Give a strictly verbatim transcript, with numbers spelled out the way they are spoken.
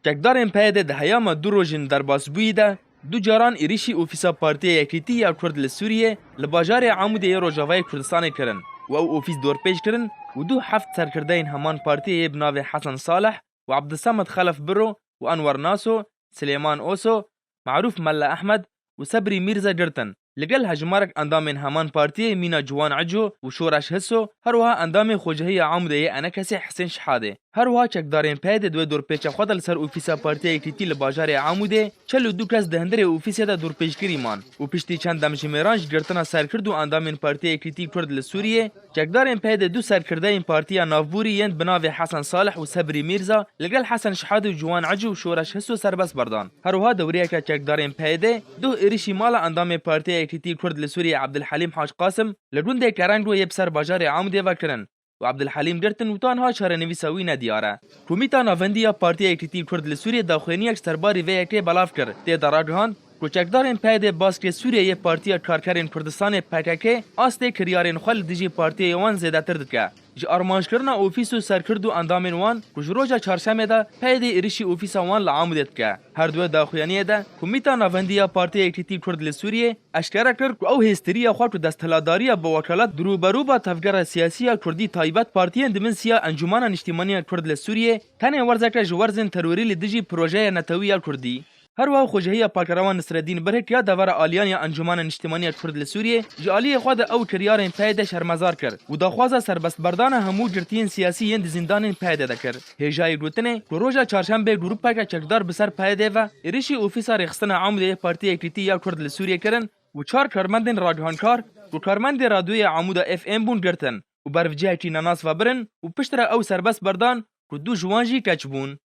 Çekdarên P Y D di heyama du rojên derbasbûyî de du caran êrîşî ofîsa Partiya Yekîtî ya Kurd li Sûriyê li bajarê Amûdê yê Rojavayê Kurdistanê kirin û ew ofîs dorpêç kirin û du heft serkirdeyên heman partiyê yê bi navê Hesen Salih û Abdulsamed Xelef Biro û Enwer Naso, Silêman Oso, Marûf Mella Ehmed û Sebrî Mîrze girtin. Li gel hejmarek endamên heman partiyê mîna Ciwan Eco û Şoreş Hiso, her wiha endamê Xwecehiya Amûdê yê Enekesê Hisên Şihadê. Her wiha çekdarên P Y D di wê dorpêça xwe de li ser ofîsa Partiya Yekîtî li bajarê Amûdê çel û du kes di hundirê ofîsê de dorpêçkirî man û piştî çend demjimêran ji girtina serkird û endamên Partiya Yekîtî Kurd li Sûriyê, çekdarên P Y D du serkirdeyên Partiya Navborî yên bi navê Hesen Salih û Sebrî Mîrza li gel Hesen Şihad û Ciwan Ecî û Şoreş Hiso serbest berdan. Her wiha dewriyeke çekdarên P Y D duh êrişî mala endamê Partiya Yekîtî Kurd li Sûriyê Abdulhelîm Hac Qasim li gundê Kerengo yê bi ser bajarê Amûdê ve kirin û Abdulhelîm girtin û tanha çarenivîsa wî nediyar e. Komîta Navendî ya Partiya Yekîtî Kurd li Sûriyê daxuyaniyek serbarî vê yekê belav kir. Tê de ragihand ku çekdarên P Y D baskê Sûriyeyê Partiya Karkerên Kurdistanê P K K astê kiryarên xwe li dijî partiyê wan zêdetir dike. Ji armancekirina ofîs û serkird û endamên wan ku ji roja çarşemê de P Y D êrişî ofîsa wan li Amûdê dike. Her di wê daxuyaniyê de Komîta Navendî ya Partiya Yekîtî Kurd li Sûriyê eşkere kir ku ew hêstiriya xwe ku desthilatdariya bi wekalet di rûberûba tevgera siyasî ya Kurdî taybet partiyên di bin siya Encûmena Niştîmanî ya Kurd li Sûriyê tenê werzeke ji werzên terorî li dijî projeya netewî ya Kurdî. Her wiha Xwecehiya Pakerewan Nisreddîn Birhik ya devera aliyan ya Encûmena Niştîmanî ya Kurd li Sûriyê ji aliyê xwe de ew kiryarên P Y D şermezar kir û daxwaza serbestberdana hemû girtiyên siyasî yên di zîndanên P Y D de kir. Hêjayî gotinê ku roja çarşembê grûpeke çekdar bi ser P Y D ve êrişî ofîsa rêxistina Amûdê yê Partiya Yekîtî ya Kurd li Sûriyê kirin û çar karmendên ragihankar ku karmendê radyoya Amûda F M bûn girtin û bervcihekî nenas ve birin û piştre ew serbest berdan ku du ji wan jî keç bûn.